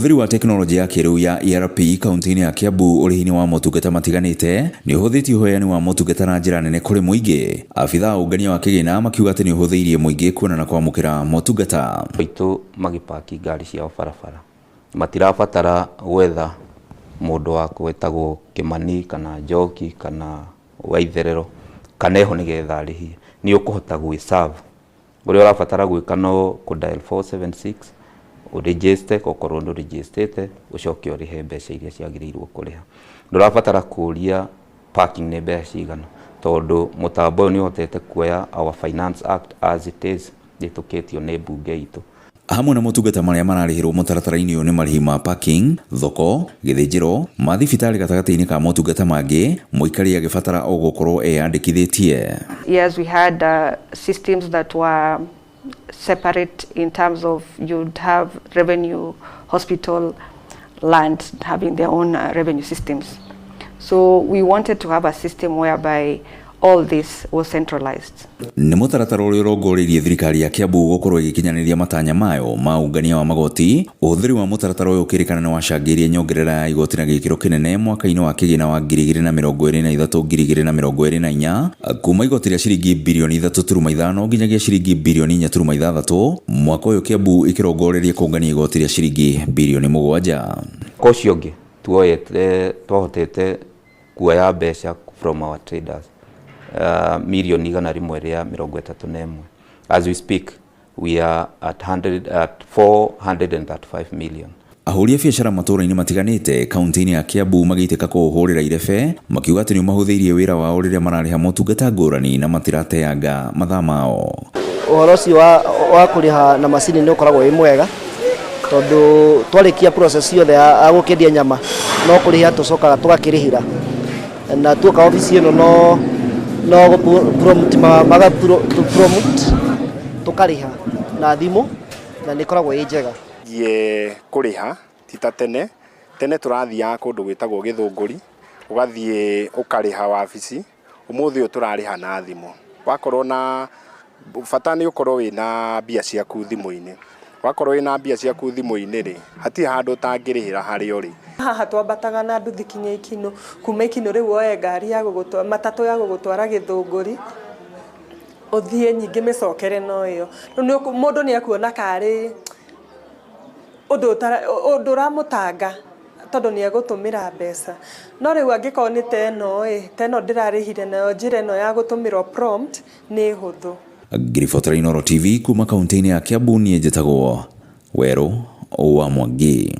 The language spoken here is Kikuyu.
Ũhũthĩri wa tekinoronjĩ ya kĩrĩu ya ERP kaunti-inĩ ya Kiambu ũrĩhi-inĩ wa motungata matiganĩte nĩ ũhũthĩtie ũheani wa motungata na njĩra nene kũrĩ mũingĩ. Abithaa a ũngania wa kĩgĩna makiuga atĩ nĩ ũhũthĩirie mũingĩ kuona na kwamũkĩra motungata. Aitũ magĩpaki ngari ciao barabara matirabatara gwetha mũndũ wa gwĩtagwo Kĩmani kana Njoki kana Waitherero kana eho nĩgetha arĩhie. Nĩ ũkũhota gwĩ serve. Ũrĩa ũrabatara gwĩka no kũ dial 476 ũregister okorwo ndũ register ũcoke ũrĩhe mbeca iria ciagĩrĩirwo kũrĩha. Ndũrabatara kũria parking nĩ mbeca cigana tondũ mũtambo ũyũ nĩ ũhotete kuoya our Finance Act as it is ĩhĩtũkĩtio nĩ mbunge itũ. Hamwe na motungata marĩa mararĩhĩrwo mũtaratara-inĩ ũyũ nĩ marĩhi ma parking, thoko, gĩthĩnjĩro, ma thibitarĩ gatagatĩ-inĩ ka motungata mangĩ, mũikari agĩbatara o gũkorwo eyandĩkithĩtie. Yes, we had systems that were separate in terms of you'd have revenue, hospital, land having their own revenue systems. So we wanted to have a system whereby all this was centralized. Nĩ mũtaratara ũrĩa ũrongoreirie thirikari ya Kiambu gũkorwo ĩgĩkinyanĩria matanya mayo ma ungania wa magoti. Ũhũthĩri wa mũtaratara ũyũ ũkĩrĩkana nĩ wacangĩirie nyongerera ya igoti na gĩkĩro kĩnene mwaka-inĩ wa kĩgĩna wa 2023 2024 kuma igoti rĩa ciringi birioni 3.5 nginyagia ciringi birioni 4.6. Mwaka ũyũ Kiambu ĩkĩrongoreria kũngania igoti rĩa ciringi birioni 7. Mwaka ũcio ũngĩ tuoyete twahotete kuoya mbeca from our traders mirioni 131. As we speak we are at 100, at 435 million. Ahũri a biacara matũũra-inĩ matiganĩte kaunti-inĩ ya Kiambu magĩitĩka kũũhũrĩra irebe makiuga atĩ nĩ ũmahũthĩirie wĩra wao rĩrĩa mararĩha motungata ngũrani na matirateanga mathaa mao. Ũhoro ũcio wa kũrĩha na macini nĩ ũkoragwo wĩ mwega tondũ twarĩkia process yothe ya gũkĩendia nyama no kũrĩha tũcokaga tũgakĩrĩhĩra na tuoka obici ĩno no prompt maga prompt tũkarĩha na thimũ na nĩ ĩkoragwo ĩ njega. Thiĩ kũrĩha ti ta tene. Tene tũrathiaga kũndũ gwĩtagwo Gĩthũngũri, ũgathiĩ ũkarĩha wabici. Ũmũthĩ ũyũ tũrarĩha na thimũ. Wakorwo na bata nĩ ũkorwo wĩna mbia ciaku thimũ-inĩ. Wakorwo wĩna mbia ciaku thimũ-inĩ rĩ, hatirĩ handũ ũtangĩrĩhĩra harĩa ũrĩ. Haha twambataga na nduthi kinya Ikinũ, kuma Ikinũ rĩu woe ngari ya gũgũtwara, matatũ ya gũgũtwara Gĩthũngũri, ũthiĩ nyingĩ mĩcokere no ĩyo. Rĩu mũndũ nĩ ekuona karĩ ũndũ ũramũtanga tondũ nĩ egũtũmĩra mbeca. No rĩu angĩkorwo nĩ ta ĩno ĩ, ta ĩno ndĩrarĩhire nayo njĩra ĩno ya gũtũmĩrwo prompt nĩ hũthũ. Ngĩribotera Inooro TV kuma kaunti-inĩ ya Kiambu, niĩ njĩtagwo Werũ wa Mwangi.